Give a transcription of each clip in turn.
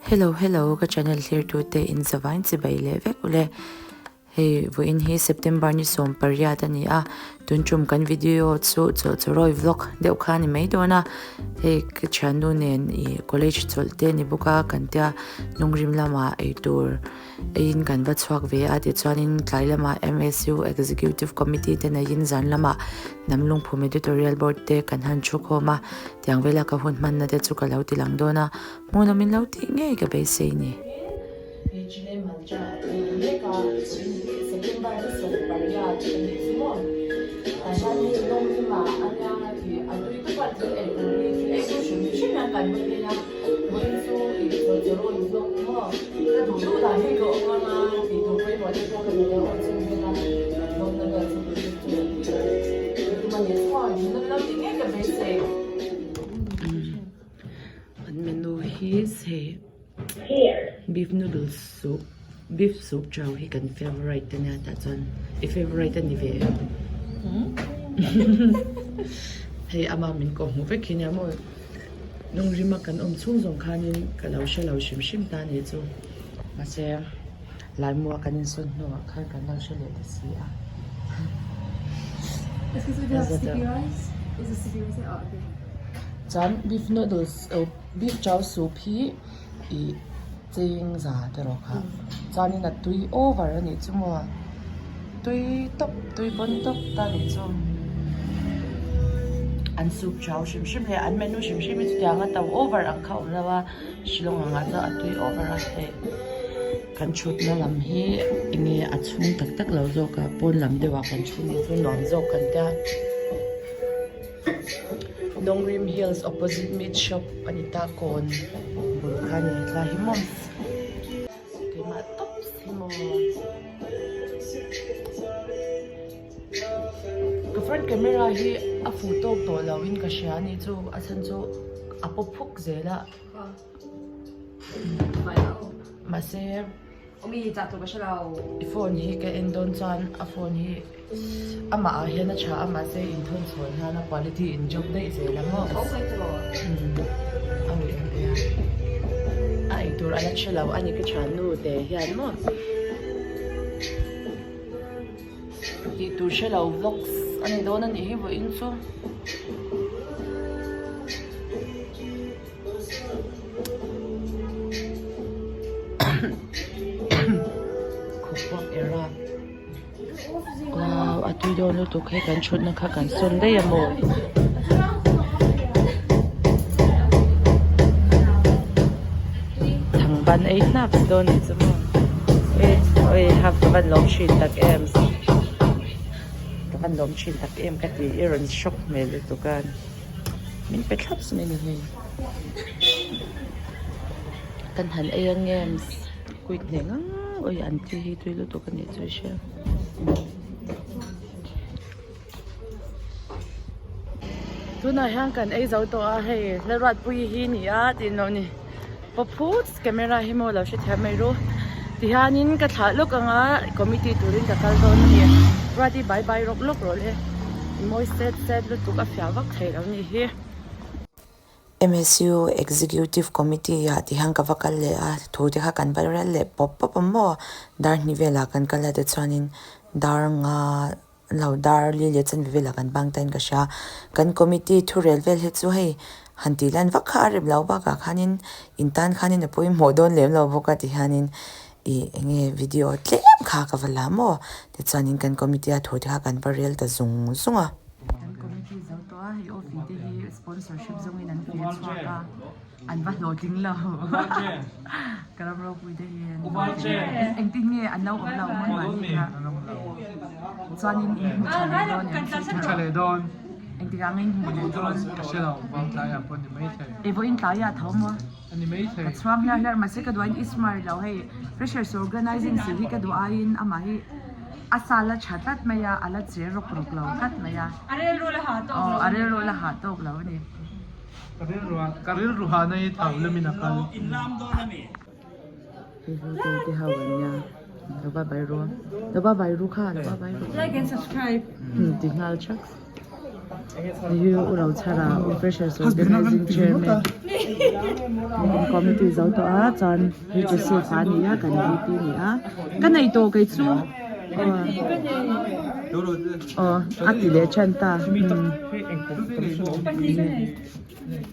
Hello hello ka channel thlir tu te in zavain chibai leh vek ule hei vawiin hi September ni 18 a ni a tun tum kan video chu chawlhchawrawi vlog deuh kha a ni mai dawn a hei ka thiannu nen ih college chawlh te ni bawk a kan tia hnungrim lamah eitur Eiin kan va chhuak ve a, tichuanin tlai lamah MSU Executive Committee te neiin zan lamah Hnam Lungphum Editorial Board te kan han thu khawm a, tiang vela ka hun hmanna te chu ka lo ti lang dawn a, hmuhnawm in lo tih ngei ka beisei ni. Vawiin chu i chaw chaw rawn zawk maw? Ka duh duh dan hi ka awm ang a, tih tur pawimawh te pawh ka duh lo ang chung hian a lawmna vel chu ka hriat chu a ti a. Ka tum a ni chuan hmuhnawm lo tih ngei ka beisei. An menu hi hei beef noodles soup beef soup chow hi kan favourite a nia tah chuan i favourite a ni ve em? Hei ama min kawhhmuh vek hi nia maw? Lungrima kan awm chhung zawng khanin ka lo hre lo hrim hrim ta nih chu. Mahse, Laimua kan insawn hnuah khan kan lo hre leh ta si a. Chuan beef noodles oh beef chow soup hi ih cheng za te rawh kha. Chuanin a tui over a nih chu maw. Tui tawp tui pawn tawp ta nih chu an soup chau hrim hrim leh an menu hrim hrim hi chutiang a to over ang kha a awm lo a Shillong ang ah chuan a tui over a hei kan thutna lam hi enge a chhung tak tak lo zawk a pawn lam deuh ah kan thu nih chu nuam zawk kan tia Nongrim Hills opposite meat shop a ni ta kawn bul kha a ni tlai hi maw. Keimah tawp si maw. Ka front camera hi a fuh tawk tawh lo in ka hria a ni chu a chhan chu a pawp phuk zel a. Mahse i phone hi ka en dawn chuan a phone hi Amah ah hian a tha a mahse inthawn chhawn hian a quality in drop daih zel a maw a ui ang e a a eitur a la hre lo a ni ka thiannu te hian maw tih tur hre lo vlogs a ni dawn a nih hi vawiin chu. Khawpuak era. Wow a tui dawn lutuk hei kan thutna kha kan sawn daih a maw. Thangban ei hnap dawn nih chu maw. Ui hap ka van lawm thin tak em. Ka van lawm thin tak em ka ti i rawn shock hmel lutuk a. Min pe thlap mai ni hei. Kan han ei ang em kuit hneh ngang ui an thi hi tui lutuk a nih chu i hria. Tunah hian kan ei zo tawh a hei Lalruatpuii hi ni a tih loh ni pawphut camera hi maw lo hrethiam mai ru tihianin ka thlah lawk ang a committee turin ka kal dawn a ni Ruati bye bye rawk lawk rawh le mawi set set lutuk a fiah vak thei lo nih hi. MSU Executive Committee ah tihian ka va kal leh a thu te kha kan va rel leh pawp pawp a maw dar hnih velah kan kal a tichuanin dar nga lo dar li leh chanve velah kan bang ta in ka hria kan committee thu rel vel hi chu hei han tih lan vak kha a rem lo bakah khanin in tan khanin a pawimawh dawn lem lo bawk a tihianin ih eng nge video tlem kha ka va la maw tichuanin kan committee a thu te kha kan va rel ta zung zung a. Kan committee zo tawh a hei office te hi sponsorship zawngin an feh chhuak a. An va hlawhtling lo. Ka ram ropui te hi an hlawhtling lo. Engtin nge an lo awm lo mawi mahni kha. Chuanin in hmu tha leh dawn em? Hmu tha leh dawn. Engtikah nge in hmu leh dawn? Ka hre lo, vawiin tlaiah pawh ni maithei. E vawiin tlaiah tho maw? A ni maithei. Ka chhuang hliar hliar mahse ka duh aiin i smart lo hei. Freshers organizing si hi ka duh aiin amah hi a sa la tha tlat mai a, a la che rawk rawk lo tlat mai a. A rilru la hah tawk lo. Aw a rilru la hah tawk lo a ni. Ka rilru ka rilru hahna hi thau lamin a kal. Te ho an nia lo va bai ru lo va bai ru kha lo va bai ru Like and subscribe. Ti nghal chak. Hei hi U Rochhara U Freshers Organizing Chairman kan committee zo tawh a chuan hei Joseph a ni a kan VP a ni a ka nei tawh kei chu aw a ti leh than ta umm.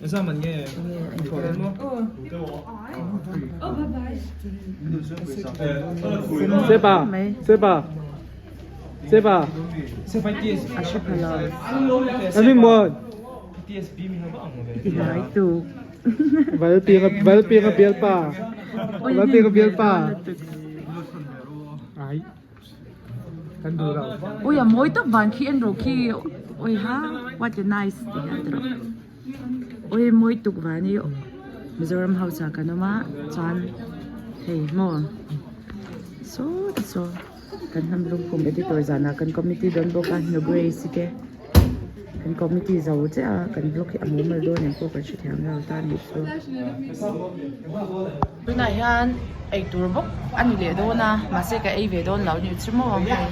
A hre pha lo. I hnai tuk. Ui a mawi tak van khi en rawh khi ui ha what a nice tih hian ti rawh ui mawi tuk van hi Mizoram house ah kan awm a chuan hei maw sawta saw kan hnam lungphum editor zanah kan committee dawn bawk a nu Grace te. Kan committee zo chiah a, kan vlog hi a mumal dawn em pawh kan hrethiam lo ta a nih chu. Tunah hian eitur bawk a ni leh dawn a, mahse ka ei ve dawn lo a nih chu maw hei.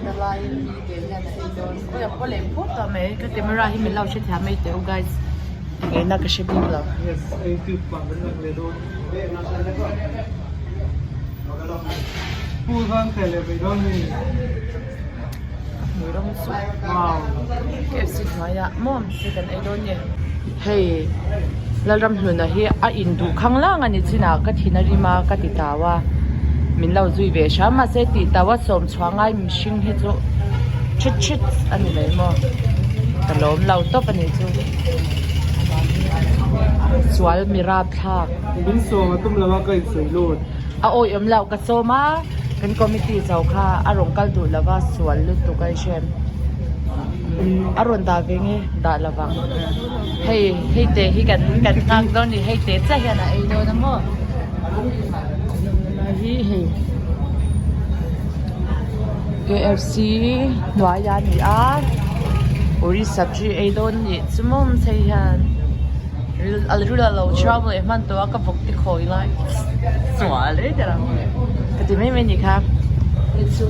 Helai mi te hian a ei dawn, awi a paw leh phut tawh mai, ka camera hi min lo hrethiam mai teh u guys, tingeina ka hre bik lo. Yes, YouTube ah kan lang leh dawn. Pu khan khaih leh mai dawn mi. Hmui rawng chu KFC hnuaiah maw hei kan ei dawn nge hei Lalramhluna hi a induh khang lang a ni chinah ka thin a rim a ka ti tau a min lo zui ve hram mahse tih tau a sawm chhuah ngai mihring hi chu thit thit a ni mai maw ka lawm lo tawp a ni chu sual mi rapthlak. Min sawm a tum lo a ka insawi lut. A awih awm loh ka sawm a. Kan committee zo kha a rawn kal duh lova sual lutuk a i hrem a rawn dah ve nge dah lovang hei hei te hi kan kan nghak dawn ni hei te chiah hian a ei dawn a maw hi hei KFC hnuai a ni a uri sabji ei dawn nih chu maw hei hian a ril a lo chhuak leh hman tawh a ka vawk te khawi lai sual e tih ang ka ti mai mai ni kha hei chu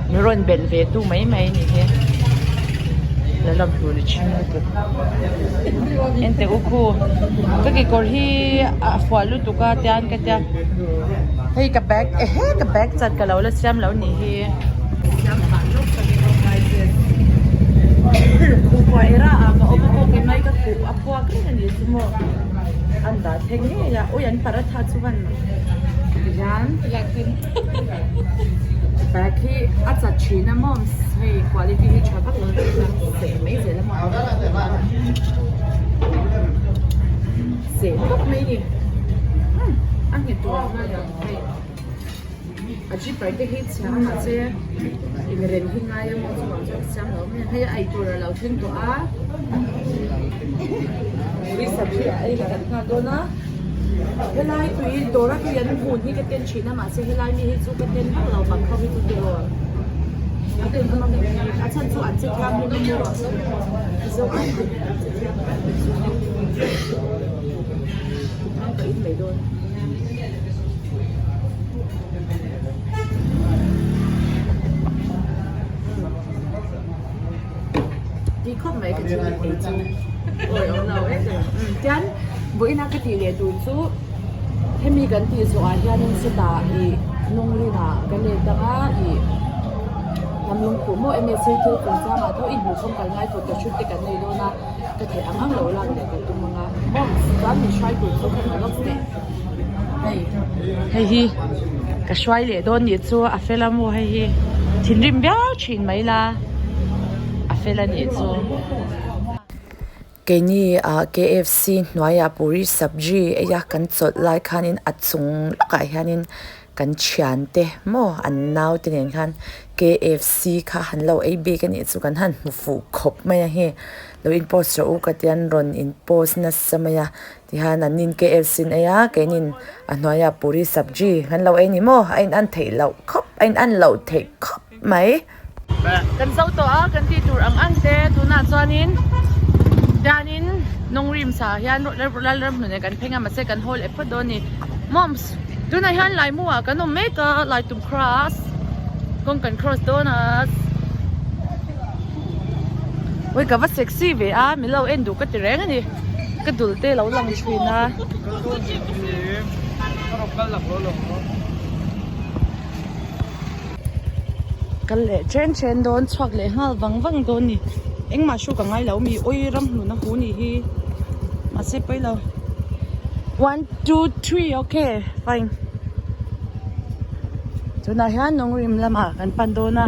min rawn belh ve tu mai mai ni hi la lam hlur ni thin lutuk enteh u khu ka kekawr hi a fuah lutuk a tian ka tia hei ka bag ehe ka bag chat ka lo la siam lo ni hi siam phah lawk ka ni bawk guys khuhpuah era ah ka awm a pawh keimah hi ka khuh a puak reng a ni chu maw an dah thleng ngei a ui an paratha chu van tihian bag hi a chat thin a maw hei quality hi tha vak lo seh mai zel a maw seh tawp mai ni a nghet tur ang a lang hei. A zipper te hi chhia a mahse inrem hi ngai a maw chuvang chuan siam lo mai a hei a eitur a lo thleng tawh a ui sabji a ei kan nghal dawn a helai tui dawr a tui an hun hi ka ten thin a mahse helai mi hi chu ka ten vak lo bang kho hi chu tiraw a ten vak lo a chhan chu an che thianghlim a maw mizo ai pawn an che thianghlim ka in mai dawn. Ti khawp mai ka thil ei chu awi awm lo em tian vawiin a ka tih leh tur chu hemi kan tih zawh ah hianin sawtah ih hnung rinah ka let ang a ih hnam lungphuh maw msa thil chungchang ah pawh i hmuhkhawm kal ngai photoshoot te kan nei dawn a ka theih ang ang lo lak leh ka tum ang a maw chuan min hruai tur chu ka hmu lawk teh. Hei hei hi ka hruai leh dawn nih chu a fel a maw hei hi thinrim viau thin mai la a fel a nih chu. Keini ah KFC hnuaiah puri sabji ei a kan chawlh lai khanin a chung lawkah hianin kan thiante maw an naute nen khan KFC kha han lo ei bik a nih chu kan han hmu fuh khawp mai a hei lo in post rawh u ka tia an rawn in post nasa mai a. Tihian an in KFC an ei a, keinin a hnuaiah puri sabji kan lo ei ni maw? A in an theih loh khawp, a in an loh theih khawp mai. Kan zo tawh a, kan tih tur ang ang te tunah chuanin tianin Nongrim sa hian Lalramhlun kan pheng a mahse kan haw leh phawt dawn a ni. Moms, tunah hian Laimu ah kan awm mek a, Laitum cross, kawng kan cross dawn a. Ui ka va sexy ve a, min lo en duh ka ti reng a ni. Ka dul te lo lang thin a. Kal leh chen chen dawn chhuak leh nghal vang vang dawn ni. Engmah hru ka ngai lo mi ui ram hnuna hu ni hi mahse pawi lo. One two three okay fine. Tunah hian Nungrim lamah kan pan dawn a.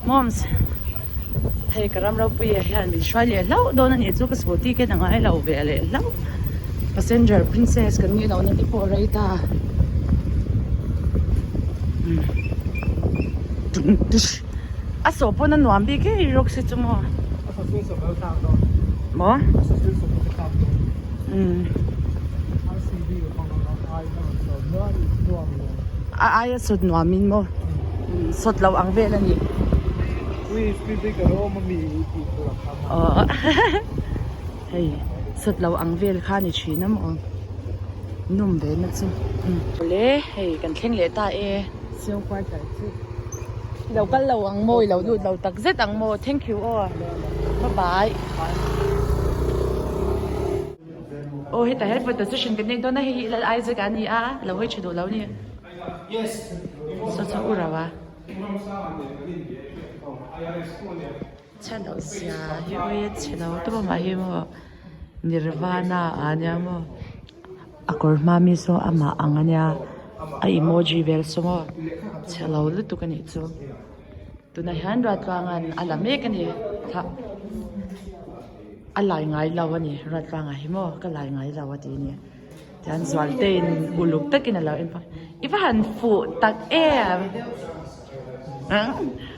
Moms hei ka ram ropuia hian min hruai leh hlauh dawn a nih chu ka scooty ken a ngai lo ve leh hlauh passenger princess kan nih lohna te pawh a rei ta a sawh pawn a nuam bik em rawk se chu maw maw a aia sut nuam in maw. Sawt lo ang vel a ni. Aw hei sawt lo ang vel kha ni thin a maw nawm ve na chu. Awle hei kan thleng leh ta e Sio quarter chu i lo kal lo ang maw i lo lut lo tak zet ang maw thank you aw bye bye. Aw hetah hian photo session kan nei dawn a hei hi Lal Isaac a ni a lo hawi tha duh lo a ni. Saw chaw u rauh a. Chhe loh zia hi ui a chhe lo tawp a mah hi maw Nirvana a nia maw a kawr hma mi saw amah ang a nia a emoji vel saw maw chhe lo lutuk a nih chu tunah hian Ruatluanga'n a la mek a ni thah a lai ngai lo a ni Ruatluanga hi maw ka lai ngai lo a ti a ni. Tihian Zualtei'n uluk takin a lo en phawt. I va han fuh tak em?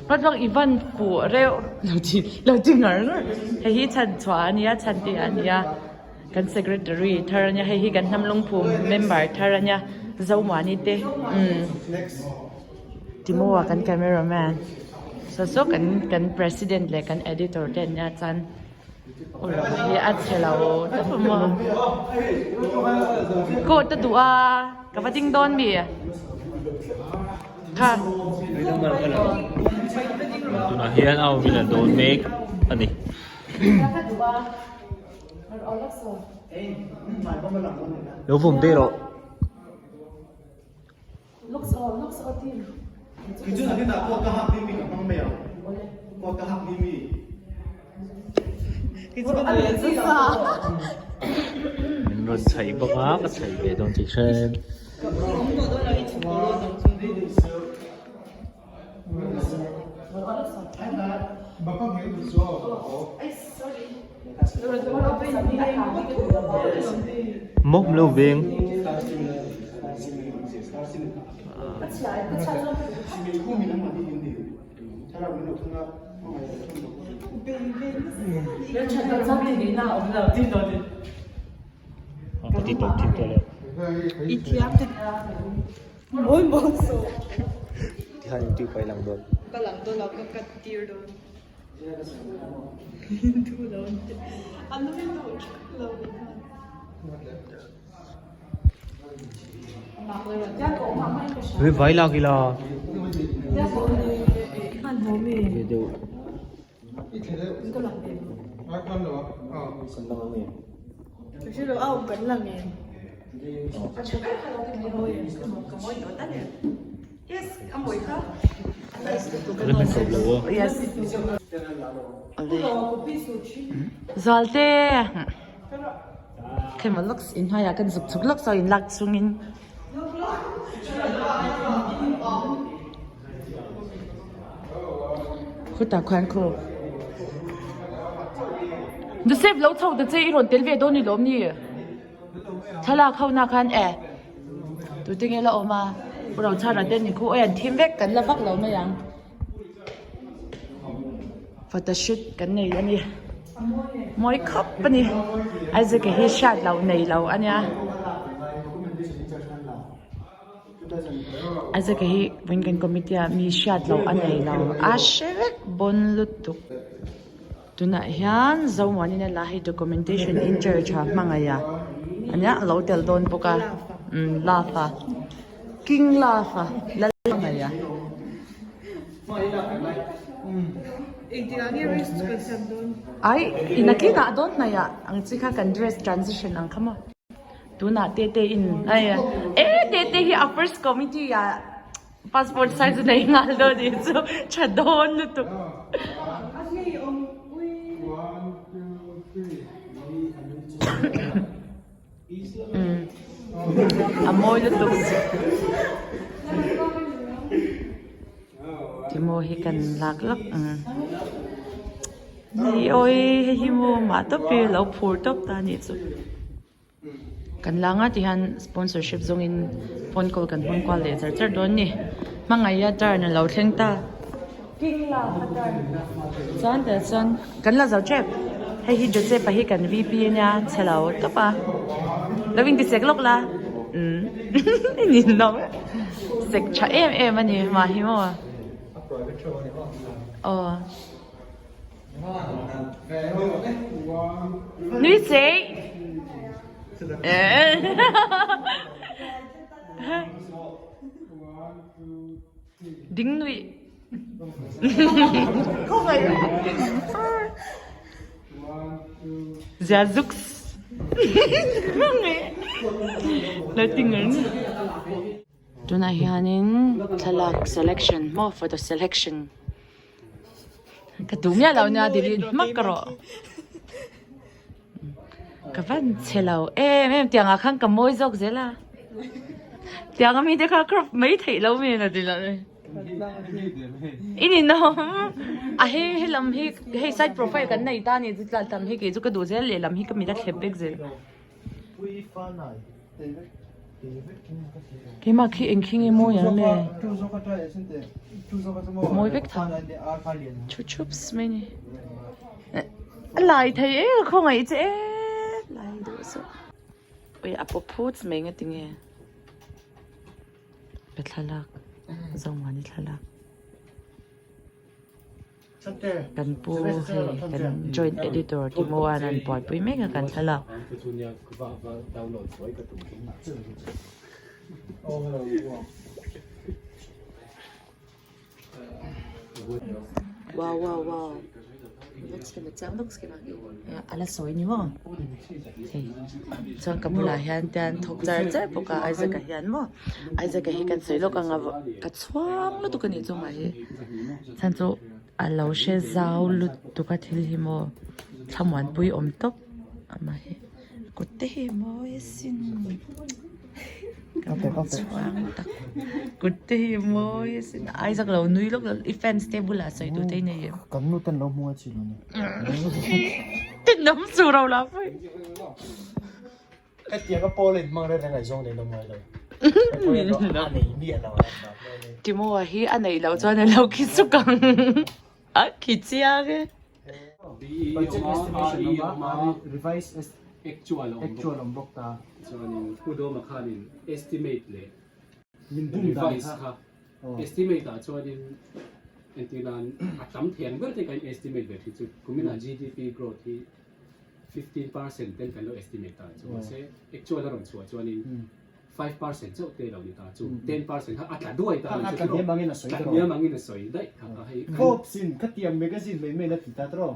Ruatluang i van fuh reuh lo ti lo ti ngar ngar. Hei hi chhan chhuah a nia chhan tih a nia kan secretary thar a nia hei hi kan hnam lungphum member thar a nia Zomuani te umm Timoa kan camera man saw saw kan kan president leh kan editor te an nia chuan. Rawng hi a chhe lo tawp a maw coat a duh a ka va ding dawn mi kha tunah hian a awmin a dawn mek a ni. Lo vawm daih rawh. Min rawn chhaih bawk a ka chhaih ve dawn tih hre. Mawp lo veng. Ka ti tawp thim tawh lo. Tihian in tih pawh i lang dawn. Ka lang dawn lo ka cut tir dawn. Hei vai lak ila. Deuh. Zualte Khema lux in hnuaiah kan zuk chhuk lawk saw in lak chungin khutah khuan khaw Joseph lo chho ta che i rawn tel ve dawn ni lawm ni thlalak ho na khan e tute nge la awm a pu Rochhara te ni khu awi an thim vek kan la vak lo mai ang photoshoot kan nei a ni mawi khawp a ni Isaac a hi hriat loh nei lo a nia Isaac a hi vawiin kan committee ah mi hriat loh a nei lo a hre vek bawn lutuk. Tunah hian Zomuanin a la hei documentation in charge a hmangaih a ania a lo tel dawn bawk a umm love a king love a lal hmangaih a. Ai ina kin ah dawn hnaih ah ang chi kha kan dress transition ang kha maw. Tunah Tete in ai e Tete hi a first committee ah passport size nei nghal dawn nih chu tha dawn lutuk. A mawi lutuk Timo hi kan lak lak ang hei awi hei hi maw mah tawp hi lo phur tawp ta anih chu kan la nga ti hian sponsorship zawngin phone call kan hmang kual leh char char dawn a ni hmangaih a turn a lo thleng ta. Chuan tah chuan kan la zo tep hei hi Joseph a hi kan VP ania chhe lo tawp a lo in ti sek lawk la umm in in lo sek tha em em a ni mah hi maw aw nui sei ding nuih. Zia zuks Tunah hianin thlalak selection maw photo selection ka duh miah lo nia delete hmak ka rawh ka van chhe lo em em tiang ah khan ka mawi zawk zel a tiang ami te kha crop mai theih lo mi na ti lo In in awm a hei he lam hi hei side profile kan nei ta a ni chu tla lam hi kei chu ka duh zel lehlam hi ka mit a thlep vek zel. Keimah khi eng khi nge mawi ang le mawi vek tha thu thups mai ni a lai thei e ka khawngaih che e lai duh suh ui a pawp phut mai nga tinge. Ka thlalak Zomuani thlalak kan pu hei kan joint editor Timoan an buaipui mek a kan thlalak. Wow wow wow a la sawi ni maw hei chuan ka bulah hian te an thawk char char bawk a Isaac a hian maw Isaac a hi kan sawi lawk ang a ka chhuang lutuk a nih chu mah hi chhan chu a lo hre zau lutuk a thil hi maw thlamuanpui awm tawp amah hi kut te hi mawi asin. Ka chhuang tak kut te hi mawi asin Isaac lo nui lawk i fans te bulah sawi tur te hi nei em Kan nu ten lo hmu a chi lo ni Tinawm chu ro la pui Hetiang a pawl a inhmang reng reng ngaihzawng nei lo ngai lo A nei miah lo Timoa hi a neih loh chuan a lo khi suk ang a khi chiang e. Budget estimation awm a, revised actual awm bawk ta. Chuanin Pu Dawma khanin estimate leh Min bum dan revise kha. kha estimate ah chuanin entir nan a tam thei ang ber te kan estimate ve thin chu kuminah GDP growth hi 15% ten kan lo estimate ta chu mahse actual a rawn chhuah chuanin 5% chauh te lo ni ta chu 10% kha a tla duai ta a tla hniam angin a sawi tla hniam angin a sawi daih kha kha hei Forbes in khatiang magazine mai mai la ti ta tawh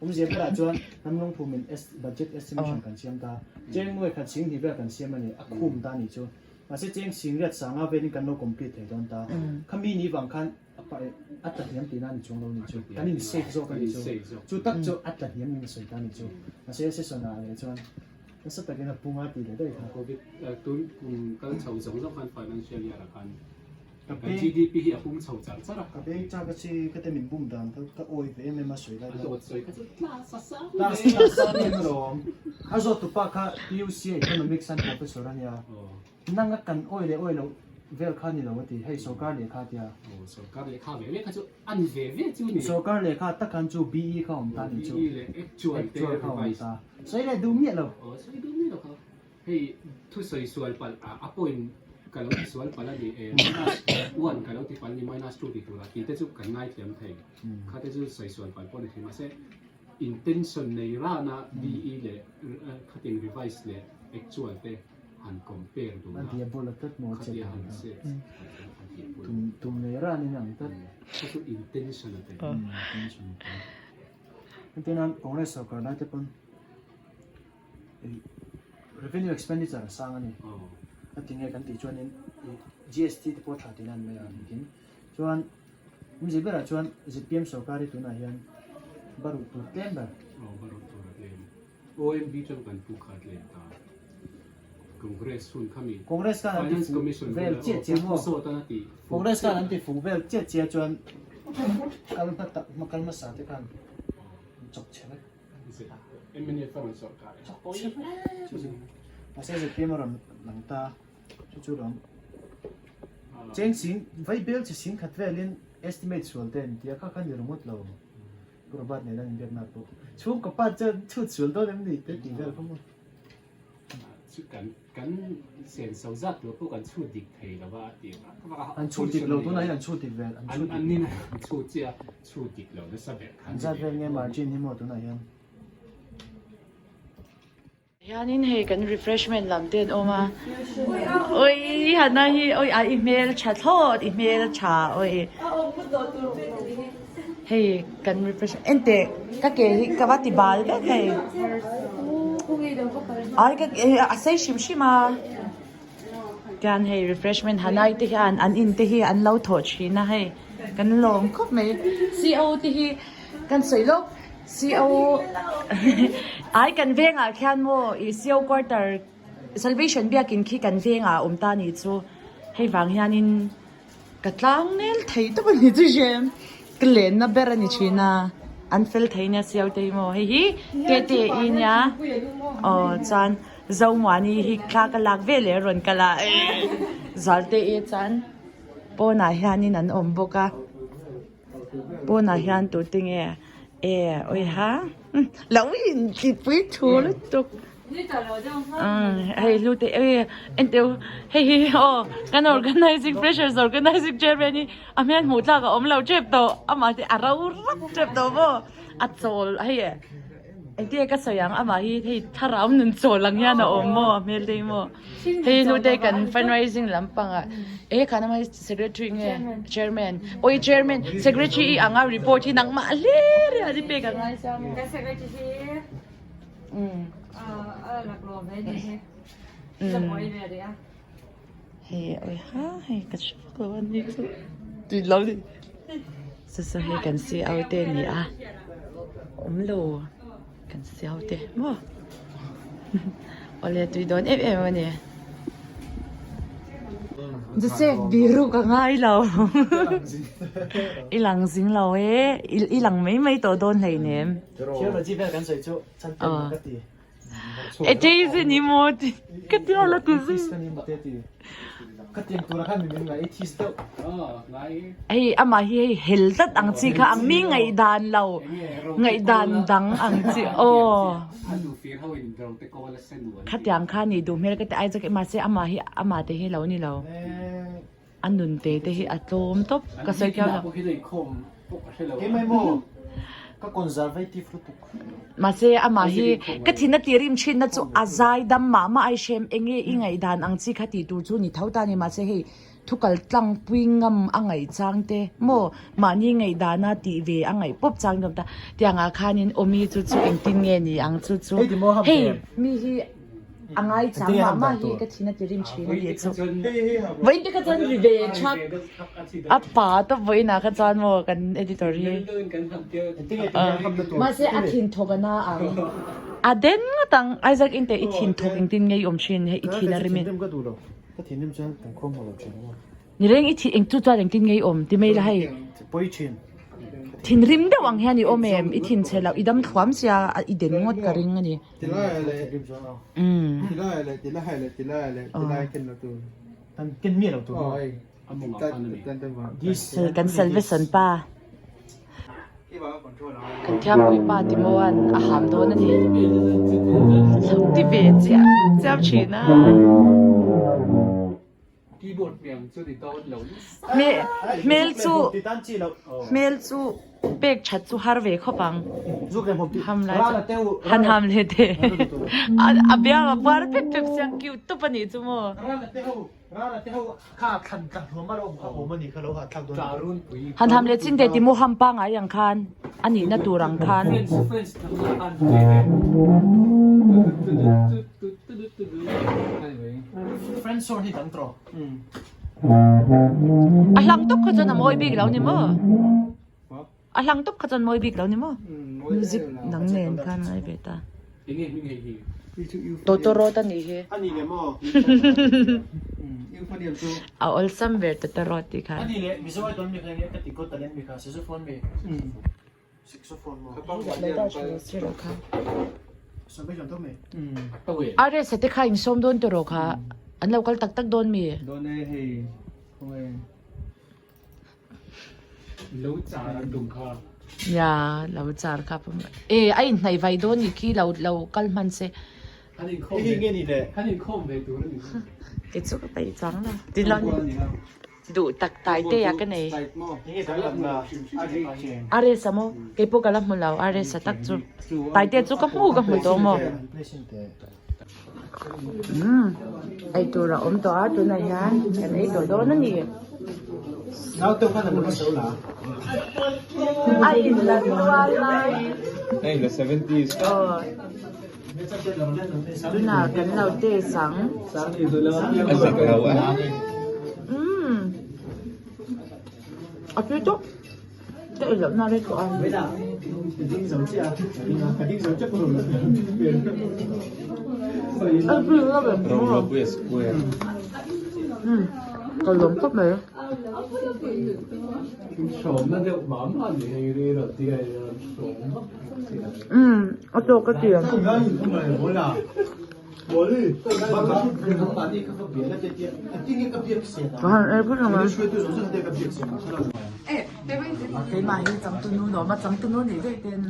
awmzia berah chuan ram lungphum in budget estimation kan siam ta cheng nuai khat sing hnih vel kan siam a ni a khum ta ni chu mahse cheng sing riat sanga velin kan lo complete thei dawn ta khami ni vang khan a tla hniam tihna a ni chuang lo ni chu kan in save zawk a ni chu chu tak chu a tla hniam in a sawi ta ni chu mahse session ah leh chuan Nasa takin a pung a tih leh daih kha. Covid tun kum kal chho zawng zawng khan financial year ah khan kan GDP hi a pung chho char char a. Ka beng chak a chi ka te min bum dan kha ka awi ve em em a sawi lai khan. A dawt sawi kha chu tla sa sa Tla sa sa em alawm. A zawt tupa kha PUC Economics an professor a nia. Nanga kan awi leh awi loh vel kha ni lo a ti, hei sorkar lehkha a tia. Aw sorkar lehkha ve ve kha chu a ni ve ve chu ni. Sorkar lehkha tak khan chu BE kha awm ta ni chu. BE leh actual te Actual kha awm ta. Sawi leh duh miah lo. Aw sawi duh miah lo kha. Hei thusawi sual palh a a point ka lo ti sual palh a ni e minus one ka lo ti palh a ni minus two ti turah tih te chu kan ngaithiam thei. Kha te chu sawi sual palh pawh a ni thei mahse intention nei rana BE leh khatin revise leh actual te. Han compare dun a. An diabol a tlat maw a Khatia han set an diabol. Tum tum nei ran in ang tlat. Kha chu intention a tel. Intention a tel. Entirnan Congress sorkar lai te pawn Revenue expenditure a sang a ni. A ti nge kan tih chuanin GST te pawh tha tihna an mai a engkim. Chuan awmze berah chuan zpm sorkar hi tunah hian baruh tur tlem ber. Aw baruh tur a tlem. OMB chuan kan pu kha a tlem ta. Congress hun kha mi. Congress khan an ti fuh vel chiah chiah maw? Congress khan an ti fuh vel chiah chiah chuan kal hma tak kal hmasa te khan an chawk chhe vek. MNF a rawn sawrkar e. Mahse zpm a rawn lang ta chu chu lawm. Cheng sing vai bel chi sing khat velin estimate sual te an tia kha kha ni ringawt lo. Pu Robert nen an inbiakna pawh chhungkaw pa chuan chhut sual dawn em ni te tih vel kha maw. Chu kan kan senso zat tur pawh kan chhut dik thei lo a tih An chhut dik lo tunah hian an chhut dik vel an chhut dik. An nin an chhut chiah a chhut dik lo nasa ber kha. An zat vel nge margin hi maw tunah hian. Hianin hei kan refreshment lam te an awm a oi Hana hi oi a i hmel tha thlawt i hmel tha oi hei kan refresh ente ka ke hi ka va ti bal vek hei ai ka ke a sei hrim hrim a tian hei refreshment hanai te hian an in te hi an lo thawh thin a hei kan lawm khawp mai co te hi kan sawi lawk co ai kan vengah khian maw ih co quarter salvation biakin khi kan vengah a awm ta a nih chu hei vang hianin. Ka tlang nel thei tawp a ni chu hrem ka lenna ber a ni thin a an fel thei nia siau te hi maw hei hi tete i nia aw chuan Zomuani hi thla ka lak ve leh a rawn kal a Zualte i chuan pawnah hianin an awm bawk a pawnah hian tute nge e awiha lo intipui thu lutuk. Hei hlute e enteu hei hi aw kan organizing freshers organizing chairman hi a hmel hmuh tlak a awm lo tep tawh amah te a ro rap tep tawh maw a chawl hei e engtin nge ka sawi ang amah hi hei thlarau nun chawl ang hian a awm maw a hmel te hi maw hei hlute kan fundraising lampangah e khan amah hi secretary nge chairman awi chairman secretary i anga report hi nangmah hlir hi an i pek angai sia maw. Hei oi ha hei ka chhuak lo a ni chu tui lo ni chu chu hei kan siau te a ni a awm lo kan siau te maw awle tui dawn em em a ni Joseph biru ka ngai lo i lang zing lo e i lang mai mai tawh dawn hleinem. Theology vel kan sawi chu chan tel ka ti. Atheist ni maw ti ka ti ala ti zui. Atheist ka ni maw te ti. Ka tiang tura khan min ngai atheist deuh. Hei amah hi hei hel tlat ang chi kha ang mi ngaihdan lo ngaihdan dang ang chi aw. Khatiang kha ni duh hmel ka ti ai chu mahse amah hi amah te hi lo ni lo. A nun te te hi a tlawm tawp ka sawi khiau lo. Keimah maw ka conservative lutuk. Mahse amah hi ka thin a ti rim thin na chu a zai dam mah mah ai hrem enge i ngaihdan ang chi kha tih tur chu ni tho ta a ni mahse hei thu kal tlang pui ngam a ngaih chang te maw mahni ngaihdana tih ve a ngaih pawp chang deuh ta tiangah khanin awmi chu chu engtin nge ni ang chu chu hei mi hi A ngai chang mah mah hi ka thin a ti rim thin a nih chu. Vawiin te kha chuan ri ve thak a pa tawp vawiin ah kha chuan maw kan editor hi. Mahse a thin thawk a na ang. A den ngawt ang Isaac in teh i thin thawk engtin nge i awm thin hei i thin a rim in. Ni reng i thih eng chu chuan engtin nge i awm ti mai la hei. Thinrim deuh ang hian i awm em i thin chhe loh i dam thluam sia i den ngawt ka ring a ni. Hei kan salvation pa kan thiampui pa Timoan a ham dawn a ni lo ti ve chiah chiah thin a. Keyboard piang chu ni dawn lo nasa. Hmel chu hmel chu pek that chu har ve khawp ang. Ham lai chu han ham leh teh. A biang a puar pep pep siang cute tawp a nih chu maw. Han ham leh chin teh ti maw ham pangai ang khan a nihna tur ang khan. A hlang tawp kha chuan a mawi bik lo ni maw? A hlang tawp kha chuan mawi bik lo ni maw? Music dang nen khan ngai ve ta. Tawtawrawt a nih hi. A awlsam ber tawtawrawt tih khan. Are sate kha in sawm dawn tawh rawh kha an lo kal tak tak dawn mi? Dawn e hei khawnge lo char an tum kha. Ya lo char kha e a in hnaih vai dawn ni khi lo lo kal hman se. Kan in khawm ve kan in khawm ve tur a ni. Kei chu ka peih chuang lo. Duh tak tai te a ka nei. A resa maw? Kei pawh ka la hmu lo a resa tak chu. Tai te chu ka hmu ka hmu tawh maw? Umm ei tur a awm tawh a tunah hian kan ei tawh dawn a ni. A in la tual lai. Aw. Tunah kan lo test ang. Umm. A tui tawp. Ka ei loh na rei tawh a. A tui lo em maw? Umm. Ka lawm khawp mai. Umm. A tawk ka ti. Ka han ei phawt ang a. Keimah hi changtunu nuam a changtunu nih daih ten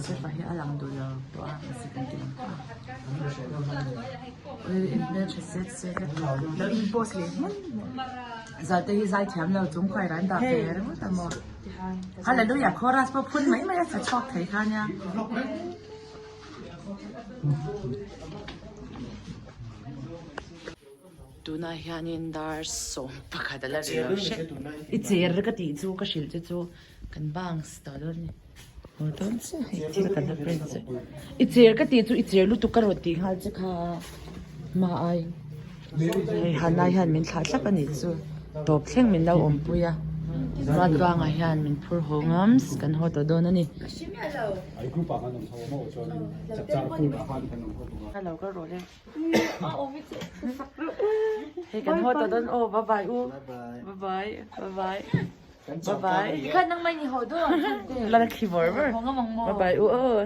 sefa hi a lang duh lo tawh a mahse kan ti ang tawh a. Ui in hmeltha set set a lo in post leh hmun Zalte hi zai thiam lo chung khuai ran dah ve ringawt a maw. Hallelujah chorus pawh phun mai mai a sa chhuak thei kha nia. Tunah hianin dar 11 a la ri lo hret. I cher ka tih chu ka hrilh che chu kan bangs tawh dawn a ni. Haw dawn chiah hei thil kan la print che. I cher ka tih chu i cher lutuk ka rawn tih nghal che kha hma ai. Hei Hannah hian min thlah thlap a nih chu tawp thleng min lo awmpui a Ruatluangah hian min phur haw ngam kan haw tawh dawn a ni. Hello ka rawh le. Hei kan haw tawh dawn aw bye bye u bye bye bye bye bye bye. Lal khi vawr vawr bye bye u aw.